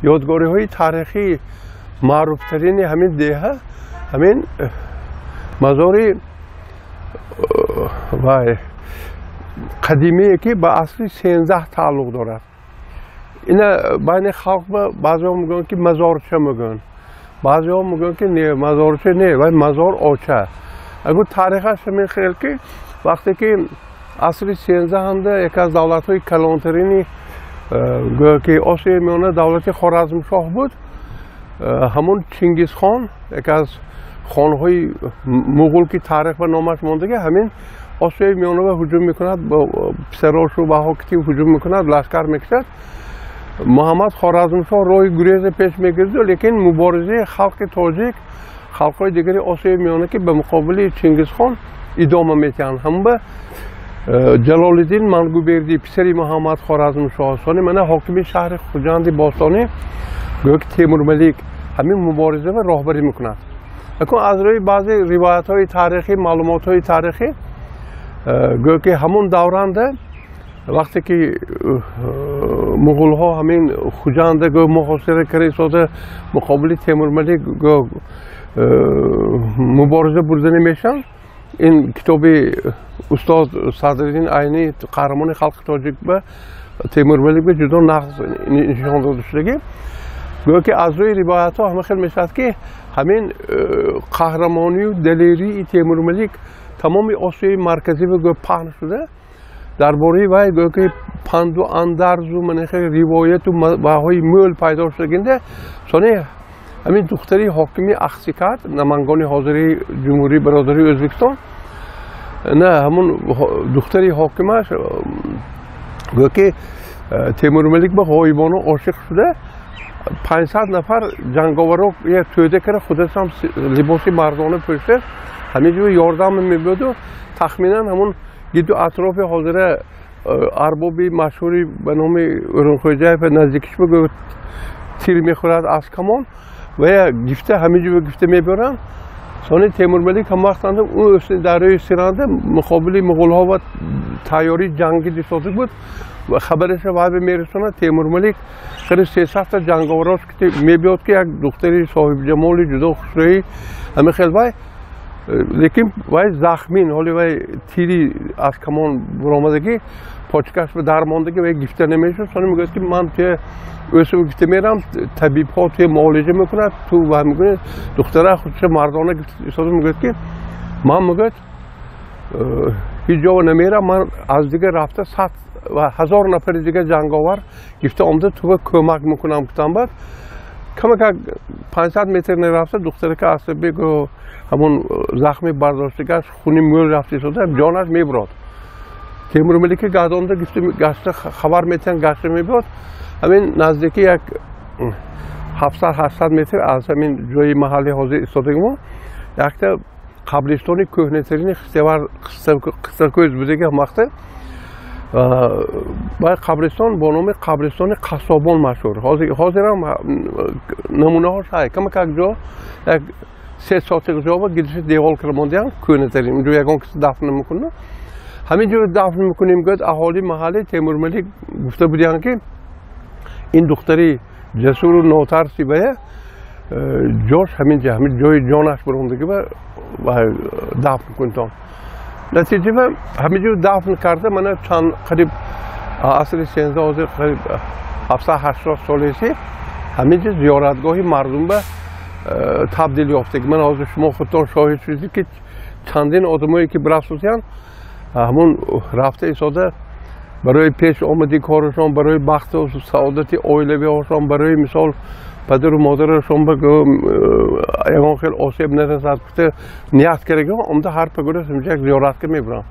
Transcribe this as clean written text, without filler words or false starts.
Ёдгориҳои таърихии маъруфтарини ҳамин деҳа ҳамин мазори вай қадимие, ки ба асри 13 тааллуқ дорад. Ина байни халқ баъзеҳо мегӯянд, ки мазорча мегӯянд, баъзеҳо мегӯянд, ки не, мазорча не, вай мазор оча. Агу таърихаш ҳамин хел, ки вақте ки асри сенздаҳанда яке аз давлатҳои калонтарини, гӯё ки, Осиёи Миёна давлати Хоразмшоҳ буд, ҳамун Чингизхон, яке аз хонҳои муғул, ки таърих ба номаш мондага, ҳамин Осиёи Миёнава ҳуҷум мекунад, писарошу баҳокити ҳуҷум мекунад, лашкар мекушад. Муҳаммад Хоразмшоҳ роҳи гуреза пеш мегирду, лекин муборизаи халқи тоҷик, халқҳои дигари Осиёи Миёна, ки ба муқобили Чингизхон идома метиҳанд. Ҳамба Ҷалолиддин Мангубердӣ, писари Муҳаммад Хоразмшоҳ, сони мана ҳокими шаҳри Хуҷанди бостонӣ, гӯё ки Темурмалик, ҳамин муборизаро роҳбарӣ мекунад. Акун аз рӯи баъзе ривоятҳои таърихӣ, маълумотҳои таърихӣ, гӯё ки ҳамун давранда, вақте ки муғулҳо ҳамин Хуҷанда гӯё муҳосира карда истода, муқобили Темурмалик гӯё мубориза бурданӣ мешаванд, ин китоби устод Садриддин Айнӣ, «Қаҳрамони халқи тоҷик», ба Темурмалик ба ҷудо нағз нишон дода шудагӣ. Гӯё ки аз рӯи ривоятҳо ҳама хел мешавад, ки ҳамин қаҳрамонию далерии Темурмалик тамоми Осиёи Марказӣ гӯё паҳн шуда, дар бораи вай гӯё ки панду андарзу манахе ривояту ваҳои мӯл пайдо шудагинда. Сони ҳамин духтари ҳокими Ахсикат, Намангони ҳозири Ҷумҳурии Бародарии Ӯзбекистон, на ҳамун духтари ҳокимаш гӯё ки Темурмалик ба ғоибона ошиқ шуда, 500 нафар ҷанговаро як тӯда кара, худашам либоси мардона пӯшта, ҳамин ҷо ёрдам мебуду. Тахминан ҳамун гиду атрофи ҳозира арбоби машҳури ба номи Ӯрунхӯҷаев наздикиш гӯё тир мехӯрад аз камон ва я гифта ҳамин ҷо гифта мебаранд. Сони Темурмалик ҳам вақтанда ӯ дарёи Сиранда муқобили муғулҳо ва тайёрии ҷангӣ истода буд ва хабараша вай мерасонад. Темурмалик қариб 300-та ҷанговарош мебиёд, ки як духтари соҳибҷамоли ҷудо хушрӯӣ ҳамин хел вай, лекин вай захмин, ҳоли вай тири аз камон буромадагӣ почкаш ба дар мондагӣ, вай гифта намешуд. Сони мегӯяд, ки ман туя ӯсу гифта мерам, табибҳо туя муолиҷа мекунад, ту вай мекунӣ. Духтара худша мардона истода мегӯяд, ки ман, мегӯяд, ҳеҷ ҷо намерам, ман аз дигар рафта сад ва ҳазор нафари дигар ҷанговар гифта омада туба кӯмак мекунам, гуфтам. Баъд камакак 500 метр нарафта, духтарака асаби гӯ ҳамун захми бардоштагаш хуни мӯл рафта истода, ҷонаш мебурод. Темурмалики гардонда гифта гашта хабар метиҳанд, гашта мебиёд. Ҳамин наздики як 700-800 метр аз ҳамин ҷои маҳалли ҳозир истодаги якта қабристони кӯҳнатарини Қиссакӯз будаги. Ҳамвақта вай қабристон бо номи қабристони қассобон машҳур. Ҳозирам намунаҳош ҳай, камакак ҷо як се сотиқ ҷо ба гирдиши девол кара мондиям, кӯҳнатарин. Унҷо ягон киси дафн намекунад, ҳамин ҷо дафн мекунем, гӯяд аҳолии маҳалли. Темурмалик гуфта будиянд, ки ин духтари ҷасуру нотарси бая ҷош ҳамин ҷа, ҳамин ҷои ҷонаш бурондагӣ ба дафн кунтон. Натиҷа ҳамин ҷо дафн карда. Мана чанд қариб асри 13, ҳозир қариб 780 солеси ҳамин ҷо зиёратгоҳи мардум ба табдил ёфтагӣ. Мана ҳозир шумо худтон шоҳид шудед, ки чандин одамое ки бирафсусиянд, ҳамун рафта истода барои пеш омади корашон, барои бахту саодати оилавиҳошон, барои мисол падару модарашон ба ягон хел осеб нарасад гуфта ният кардаги омада, ҳар пагоҳ ҳаминҷо як зиёратка мебуранд.